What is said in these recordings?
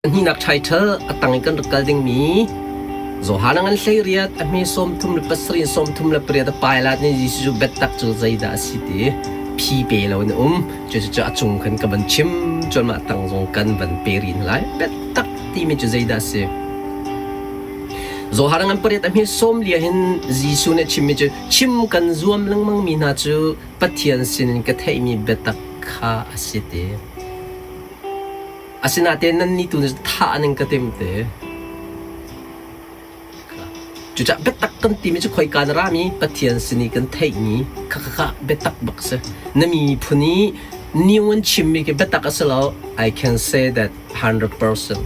Hnihnak title a tang i kan rak kal dingmi Johan ngan hleiriat a hme 37 in 38 a Pilate nih Jesuh cu biatak cu zeidah a si ti phi pe lo in a um. Cucu a cung khan ka van chim cun mah tang zong kan van pe rih hna lai. Biatak timi cu zeidah a si? Johan ngan pariat a hme sawm lia hin Jesuh nih a chimmi cu chim kan zuam lengmang mi hna cu Pathian sinin ka theihmi biatak kha a si ti. Asinain nannih tu nih thah ning ka tim te. Cucaah biatak kan timi cu khoika na rami Pathian sin i kan theihmi kha kha kha biatak bak si. Na miphun i new an chimmi khi biatak a si lo. I can say that 100%.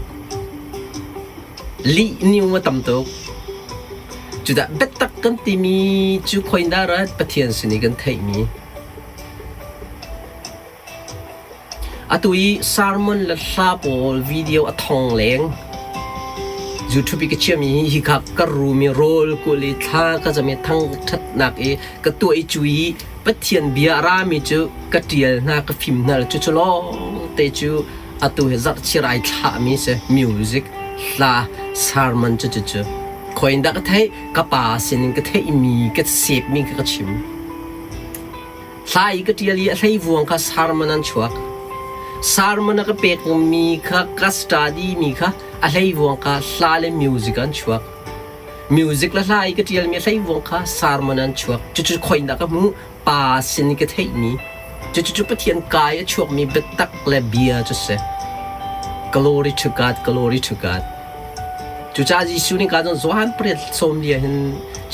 Lih new a tam tuk. Cudah biatak kan timi cu khoindah rat Pathian sin i kan theihmi. Atu i sermon le hla pawl video a thong leng. YouTube i ka chiahmi hi hika ka rum i rawl kulh i thla ka cam i thangṭhatnak i ka tuah i cu i Pathian bia a rami cu ka ṭial hna ka fim hna cucu lawngte cu atu hi zarhchir ai thlahmi si music hla sermon cu cucu khoi in dah ka theih ka pa sinin ka theihmi ka sepmi kha ka chim. Hla i ka ṭial i a hleivuang kha sermon an chuak. Sermon a ka pekmi kha ka study mi kha a hleivuang kha hla le music an chuak. Music le hla i ka ṭialmi a hleivuang kha sermon an chuak. Cucu khoin dah ka hmuh? Pa sin i ka theihmi. Cucu Pathian kai a chuakmi biatak le bia cu si. Glory to God, glory to God. Cucaah Jesuh nih ka cun Johan pariat sawm lia hin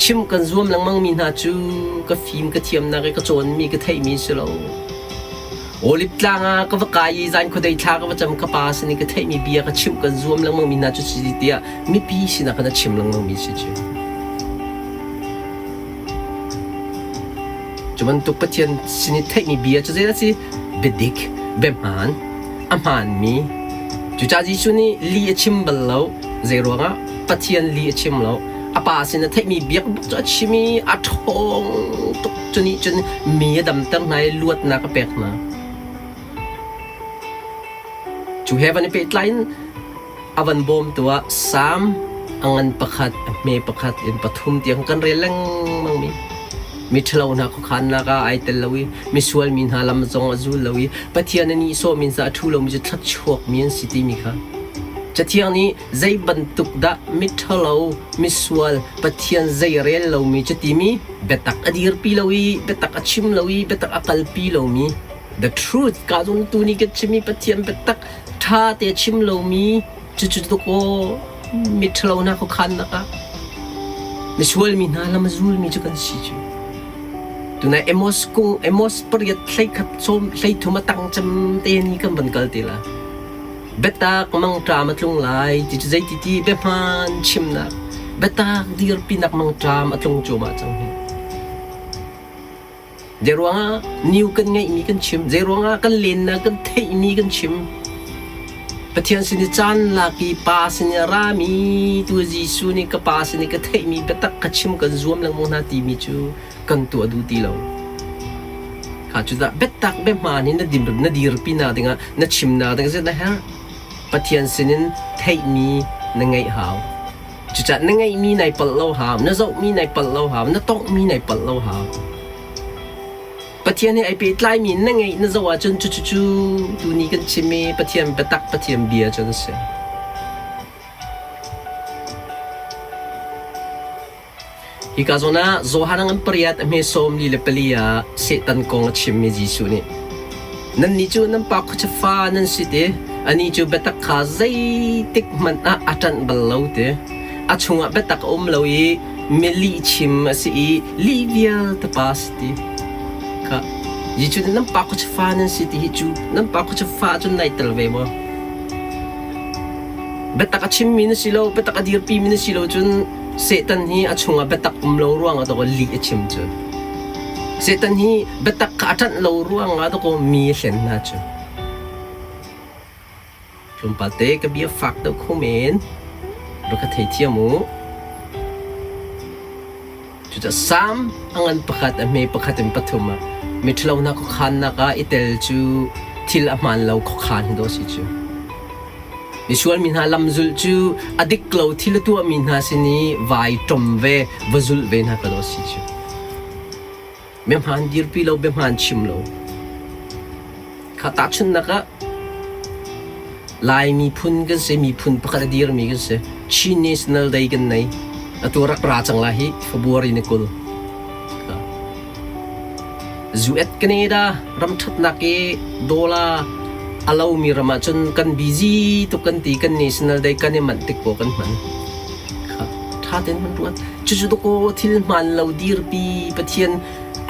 chim kan zuam lengmang mi hna cu ka fim ka thiamnak i ka cawnmi ka theihmi si lo. Olive tlang ah ka va kai i zan khuadei thla ka va cam ka pa sin i ka theihmi bia ka chimh kan zuam lengmang mi hna cu si tiah mipi sinah khan a chim lengmang mi si cu. Cu bantuk Pathian sin i theihmi bia cu zeidah a si? Biadik, biahmaan, a hmaanmi. Cucaah Jesuh nih lih a chim bal lo. Zeiruangah? Pathian lih a chim lo. A pa sin a theihmi biak bak cu a chim i a ṭhawng tuk. Cu nih cun mi a damter hna i luatnak a pek hna. Cu he van i pehtlai in A van bawmtu ah Salm a ngan pakhat, a hme pakhat in pathum tiang kan rel lengmang mi. Miṭhalo hna khuakhannak ah ai tel lo i misual mi hna lam zong a zul lo i Pathian a nihsawhmi hna a ṭhu lomi cu thluachuakmi an si timi kha. Cathiang nih zei bantuk dah miṭhalo, misual, Pathian zei rel lomi cu timi biatak a dirpi lo i biatak a chim lo i biatak a kalpi lomi the truth ka zong tu nih kan chimmi Pathian biatak ṭha te chim lomi cucu tuk aw miṭhalo hna khuakhannak ah misual mi hna lam a zulmi cu kan si cu. Tunai Amos kung Amos pariat hleikhat sawm hleithum a tang cem te ni kan van kal te la. Biatak mangṭam a tlung lai ti cu zeiti ti biahmaan chimnak biatak dirpinak mangṭam a tlung cuahmah cang hi. Zeiruangah new kan ngeihmi kan chim, zeiruangah kan lennak kan theihmi kan chim. Pathian sin i caan lak i Pa sin i a rami tu Jesuh nih ka Pa sin i ka theihmi biatak ka chim kan zuam lengmang hna timi cu kan tuah duh ti lo. Kha cu dah biatak biahmaan in na din na dirpi nak dingah na chimnak ding na herh. Pathian sinin theihmi na ngeih hau. Cucaah na ngeihmi nai palh lo hau, na zohmi nai palh lo hau, na tonghmi nai palh lo hau. Pathian he ai pehtlaimi na ngeih na zoh ahcun cucu tuni kan chim i Pathian biatak Pathian bia cu an si. Hika zawn ah Johan ngan pariat a hme sawm li le pali ah Satan kong a chimmi Jesuh nih Nannih cu nan pa khuacha fa nan si ti anih cu biatak kha zeitik hmanh ah a ṭanh bal lo ti a chungah biatak a um lo i mi lihchim a si i lih vialte pa a si ti kha Jesuh nih nan pa khuacha fa nan si ti hi cu nan pa khuacha fa cun nai tel ve maw? Biatak a chimmi na si lo biatak a dirpimi na si lo cun Satan hi a chungah biatak um lo ruangah dawkaw lih a chim cu. Satan hi biatak kha a ṭanh lo ruangah dawkaw mi a hlen hna cu. Tlawmpal te ka bia fak deuh kho men. Rak ka theithiam u. Cucaah Salm a ngan pakhat a hme pakhat in pathum ah miṭhalo hna khuakhannak ah i tel cu thil a hmaan lo khuakhan hi dawh a si cu. Misual mi hna lamzulh cu a dik lo thil a tuahmi hna sin i vai ṭom ve, va zulh ve hna ka dawh si cu. Biahmaan dirpi lo, biahmaan chim lo. Kha tahchunhnak ah Lai miphun kan si, miphun pakhat a dirmi kan si. Chin National Day kan nei. Atu rak ra cang la hi February ni 20. US Canada ram ṭhatnak i dollar a lomi ram ahcun kan busy tuk kan ti kan national day kan i manh tik paoh kan hman. Kha ṭha tein kan ruat. Cucu dawkaw thil hmaan lo dirpi Pathian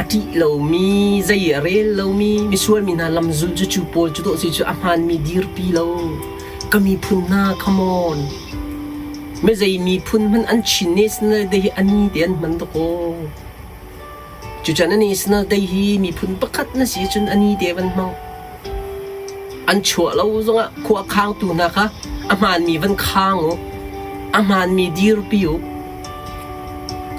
a ṭih lomi zei a rel lomi misual mi hna lamzul cu cu pawl cu dawh si cu a hmaanmi dirpi lo. Ka miphun hna come on. Mi zei miphun hmanh an Chin national day hi ani te an hman dawkaw. Cucan a national day hi miphun pakhat na si cun a ni te van hmang. An chuah lo zongah khua khangtu hna kha a hmaanmi van khang u. A hmaanmi dirpi u.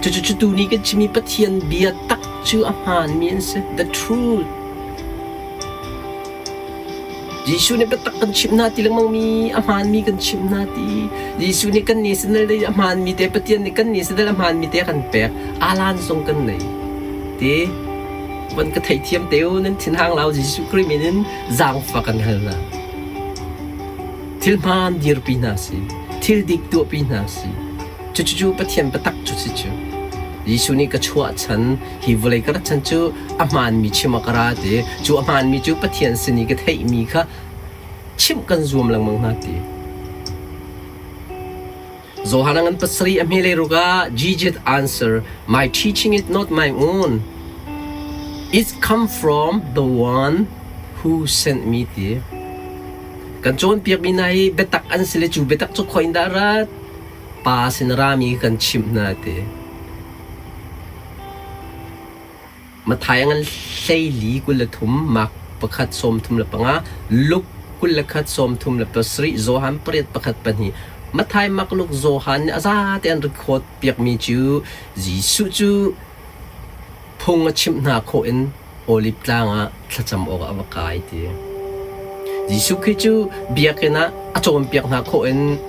Cucu cu tu ni kan chimmi Pathian bia tak cu a hmaanmi an si. The truth. Jesuh nih biatak kan chimh hna ti lengmangmi a hmaanmi kan chimh hna ti. Jesuh nih kan national day a hmaanmi te Pathian nih kan national a hmaanmi te a kan pek. Alan zong kan nei. Ti van ka theithiam te u nan thinhang lau Jesuh Khrih min in zaangfah kan hal hna. Thil hmaan dirpi hna si. Thil dik tuahpi hna si. Cucu Pathian biatak cu si cu. Jesuh nih ka chuah chan hi vawlei ka rat chan cu a hmaanmi chim ah ka ra ti. Cu a hmaanmi cu Pathian sin i ka theihmi kha chimh kan zuam lengmang hna ti. Johan a ngan pasarih a hmelei ruk ah Jesus answer, My teaching is not my own. It come from the one who sent me ti. Kan cawnpiakmi hna hi biatak an si le cu biatak cu khoi in dah rat? Pa sin rami kan chimh hna ti. Matthai ngan 14 23, Mark 1 35, Luke 21 37, Johan 8 1 2. Matthai, Mark, Luke, Johan nih a zate an record piakmi cu Jesuh cu phung a chimh hna khawh in Oliv tlang ah thlacam awkah a va kai ti. Jesuh Khrih cu biakinn ah a cawnpiak hna khawh in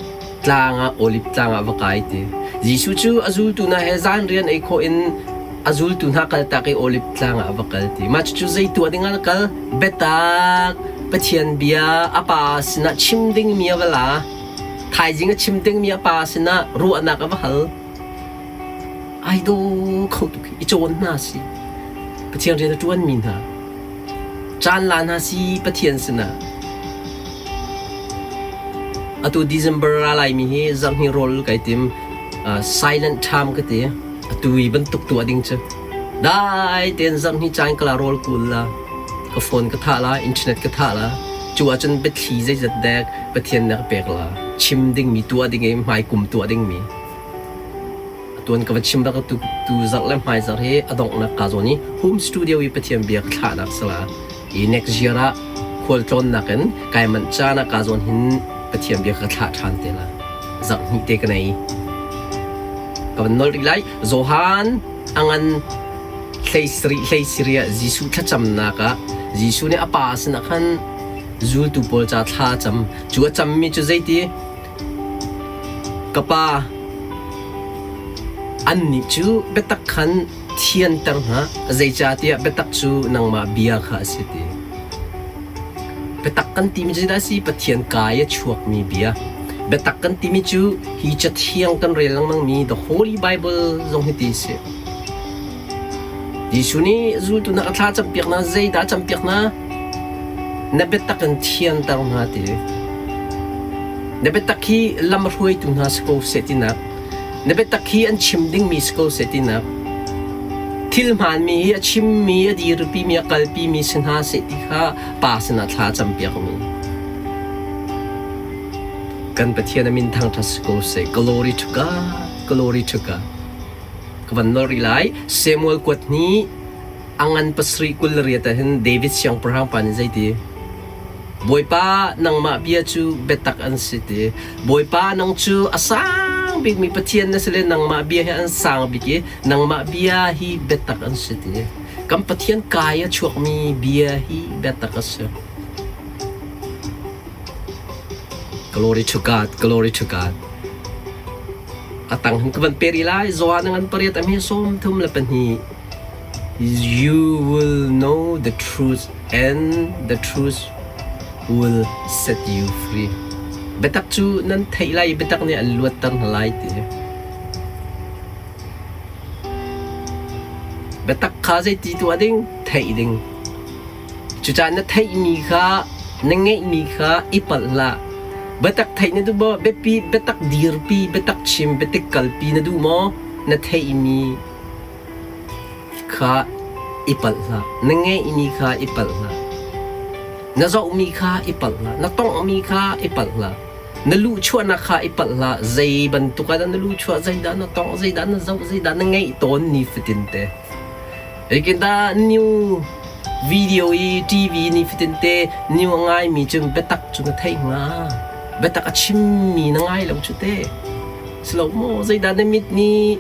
tlang ah Oliv tlang ah a va kai ti. Jesuh cu a zultu hna he zan rian ei khawh in a zultu hna kaltak i Oliv tlang ah a va kal ti. Mah cucu zei tuah ding ah a kal? Biatak Pathian bia a Pa sinah chim dingmi a va la. Thaizing a chim dingmi a Pa sinah ruahnak a va hal. Ai daw kho tuk hi i cawn hna si. Pathian rian a ṭuanmi hna caan la hna si Pathian sinah. Atu December ra laimi hi zarhni rawl kai tim silent time ka ti. Atu i bantuk tuah ding cu. Dai tein zarhni caan ka la rawl kul la. Ka phone ka thah la, internet ka thah la. Cu ahcun biathli zeizat dek Pathian nih a ka pek la. Chim dingmi tuah ding i hmaikum tuah dingmi. Tuan ka va chim bak tu tu zarh le hmai zarh hi a donghnak ka zawn i home studio i Pathian bia ka thlahnak sala i next year ah khualtlawnnak in kai manh caan ah ka zawn hin Pathian bia ka thlah ṭhan te la zarh hnih te ka nei ka van nol rih lai Johan a ngan hlei sarih hlei siria Jesuh thlacamnak ah Jesuh nih a pa sinah khan zultu pawl ca thla a cam cu a cammi cu zeiti Ka pa, annih cu biatak khan thianter hna, zeicahtiah biatak cu nangmah bia kha a si ti. Biatak kan timi cu zeidah a si? Pathian kaa i a chuakmi bia. Biatak kan timi cu hi Cathiang kan rel lengmangmi The Holy Bible zong hi ti a si. Jesuh nih zultu hna a thla campiak hna, zeidah a campiak hna? Na biatak in thianter hna ti. Na biatak hi lam hruaitu hna si ko seh tinak. Na biatak hi an chim dingmi si ko seh tinak. Thil hmaanmi hi a chimmi, a dirpimi, a kalpimi si hna seh ti kha Pa sinah thla a campiakmi. Kan Pathian a min thangṭhat si ko seh. Glory to God, glory to God. Ka van nolh rih lai. Samuel kuat hnih a ngan pasarih 28 ah hin David siangpahrang pa nih zeiti? Bawipa nangmah bia cu biatak an si ti. Bawipa nang cu a sang bikmi Pathian na si le nangmah bia hi an sang bik i nangmah bia hi biatak an si ti. Kan Pathian kai a chuakmi bia hi biatak a si. Glory to God, glory to God. A tang hin ka van pe rih lai. Johan ngan pariat a hme 32. You will know the truth and the truth will set you free. Biatak cu nan theih lai i biatak nih an luatter hna lai ti. Biatak kha zeiti tuah ding? Theih ding. Cucaah na theihmi kha na ngeihmi kha i palh hlah. Biatak theih na duh maw? Biapi biatak dirpi, biatak chim, biatak kalpi na duh maw? Na theihmi kha i palh hlah. Na ngeihmi kha i palh hlah. Na zohmi kha i palh hlah. Na tonghmi kha i palh hlah. Na luhchuahnak kha i palh hlah. Zei bantuk ah dah na luhchuah, zeidah na tongh, zeidah na zoh, zeidah na ngeih tawn nifatin te. Zeitindah new video i TV nifatin te new a ngaimi cu biatak cu na theih hnga? Biatak a chimmi na ngai lo cu te. Silo maw zeidah na mit nih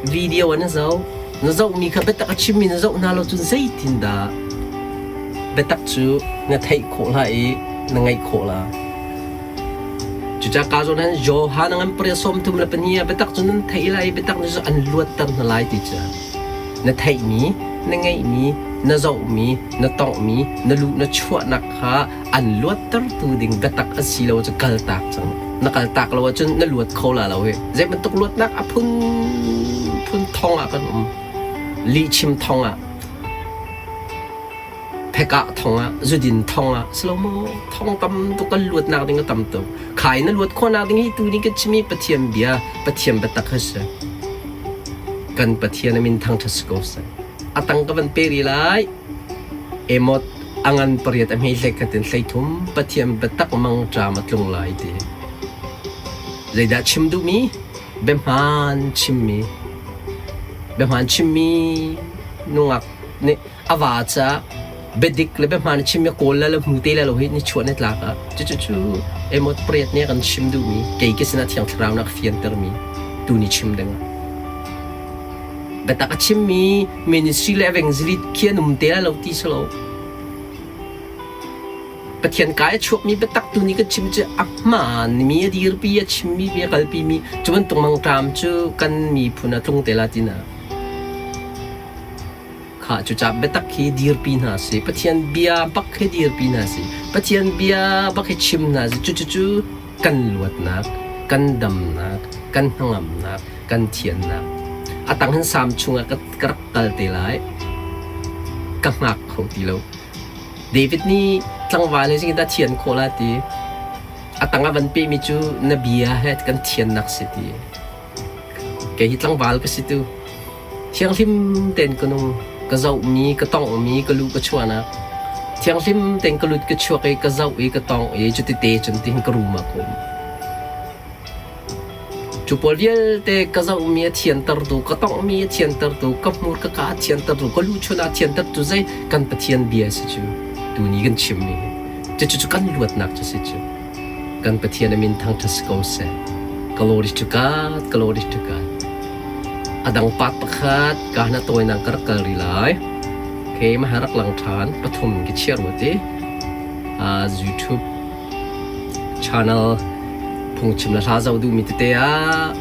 video ah na zoh? Na zohmi kha biatak a chimmi na zoh hna lo cun zeitindah biatak cu na theih khawh la i na ngaih khawh la? Cucaah ka zawn han Johan a ngan pariat 32 ah biatak cu nan theih lai i biatak nih cun an luatter hna lai ti cu. Na theihmi, na ngeihmi, na zohmi, na tonghmi, na luh na chuahnak kha an luattertu ding biatak an si lo cu kaltak cang. Na kaltak lo ahcun na luat kho la lo hi. Zei bantuk luatnak a phun phun thong ah kan um. Lihchim thong ah Phekah thong ah, zudin thong ah, si lo maw? Thong tam tuk kan luatnak ding a tam tuk. Khai na luat khawhnak ding hi tu ni kan chimi Pathian bia, Pathian biatak hi si. Kan Pathian a min thangṭhat si ko seh. A tang ka van pe rih lai. Emot a ngan pariat a hmei hlek khatin 13 Pathian biatak mangṭam a tlung lai ti. Zeidah chim duhmi? Biahmaan chimmi. Biahmaan chimmi nungak nih a va caah biadik le biahmaan a chim i kawl le hmu te le lo hi nichuah ni tlak ah cucu emot pariat nih a kan chim duhmi kei ka sinah thiang thlarau nih a ka fiantermi tu ni chim ding ah biatak a chimmi ministry le evangelist khi an um te lai lo ti si lo Pathian kai a chuakmi biatak tu nih kan chim cu a hmaanmi a dirpi a chimmi a kalpimi cu bantuk mangṭam cu kan miphun a tlung te la tina Khah cucaah biatak hi dirpi hna sih. Pathian bia bak hi dirpi hna sih. Pathian bia bak hi chim hna sih. Cucucu kan luatnak, kan damnak, kan hnangamnak, kan thiannak. A tang hin Salm chungah ka, ka rak kal te lai. Ka hngak kho ti lo. David nih tlangval he zeitindah thian khawh la ti. A tang ah van pehmi cu na bia he kan thiannak si ti. Kei hi tlangval ka si tu. Thianghlim tein ka nung. Ka zohmi, ka tonghmi, ka luh ka chuahnak. Thianghlim tein ka lut ka chuak i ka zoh i ka tongh i cutite cun tihin ka room ah ka um. Cu pawl vialte ka zohmi a thiantertu, ka tonghmi a thiantertu, ka hmur ka ka a thiantertu, ka luchun a thiantertu zei kan Pathian bia si cu tuni kan chimmi hi. Cucu kan luatnak cu si cu. Kan Pathian a min thangṭhat si ko seh. Glory to God, glory to God. A dang part pakhat ka hna tawinak ka rak kal rih lai. Okay, mah rak lang ṭhan. Pathum ki chiar mu ti. Uh, YouTube channel phungchim le hla zoh duhmi tete ah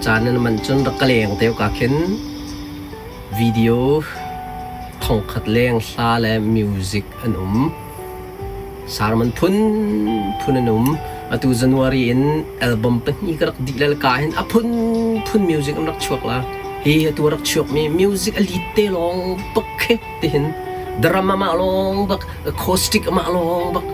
caan nan man cun rak ka leng te ka khin video thongkhat leng hla le music an um. Sermon phunphun an um. Atu January in album pahnih ka rak dih le ka hin a phunphun music an rak chuak la. Hi atu rak chuakmi music a lead te lawng bak khi tihin drum amah lawng bak acoustic amah lawng bak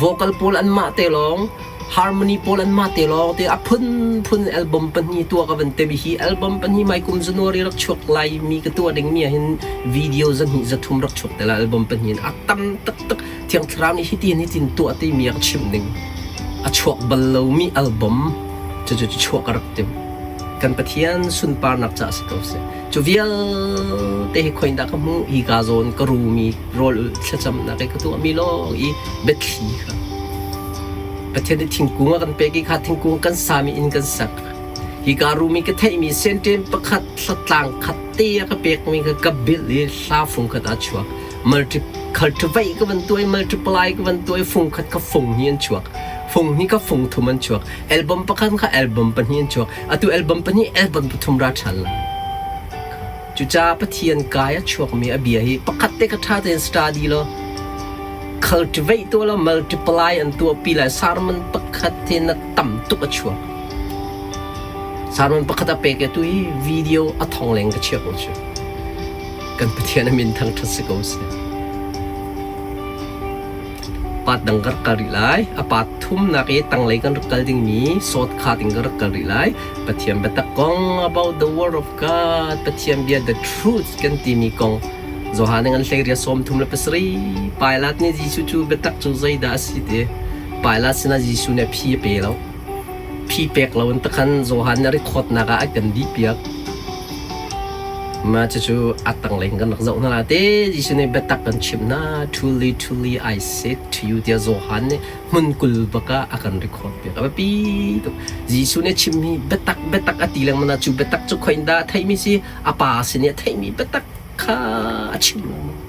vocal pawl anmah te lawng harmony pawl anmah te lawng te a phunphun album pahnih tuah ka van temi hi album pahnih mai kum January rak chuak lai mi ka tuah ding mi ah hin video zahnih zathum rak chuak te la album pahnih in a tam taktak thiang thlarau nih hitin hitin tuah ti mi a ka chimh ning a chuak bal lomi album cu cu chuak ka rak tim kan Pathian sunparnak ca si ko seh cu vialte hi khoin dah ka hmuh hi ka zawn ka rumi rawl thlacamnak i ka tuahmi lawng i biathli kha Pathian nih thingkung a kan pek i kha thingkung kan sami inn kan sak. Hi ka rum i ka theihmi senten pakhat hlatlang khat te a ka pekmi kha ka bilh i hla fung khat aa chuak. Multi cultivate ka van tuai, multiply ka van tuai, fung khat kha fung hnih an chuak. Fung hnih kha fung thum an chuak. Album pakhat kha album pahnih an chuak. Atu album pahnih, album pathum ra ṭhan lai. Cucaah Pathian kai a chuakmi a bia hi pakhat te kha ṭha tein study law cultivate tuah law multiply an tuahpi lai. Sermon pakhat hi na tam tuk a chuak. Sermon pakhat a pek i atu hi video a thong leng ka chia ko cu. Kan Pathian a min thangṭhat si ko seh. Pat dang ka rak kal rih lai. A pat thumnak i tanglei kan rak kal dingmi sawtkhat in ka rak kal rih lai. Pathian biatak kong about the word of God, Pathian bia the truth kan timi kong Johan an hlei ria 37 Pilate nih Jesuh cu biatak cu zeidah a si ti Pilate sinah Jesuh nih phi a pe lo. Phi pek lo in takhan Johan nih record-nak ah a kan dih piak. Mah cucu a tanglei in kan rak zoh hna lai te. Jesuh nih biatak kan chimh hna. Truly, truly, I said to you tiah Johan nih hmun 20 bak ah a kan record piak. A biapi tuk. Jesuh nih a chimmi biatak biatak a ti lengmang na cu biatak cu khoi in dah a theihmi si? A pa sin i a theihmi biatak kha a chim lengmang.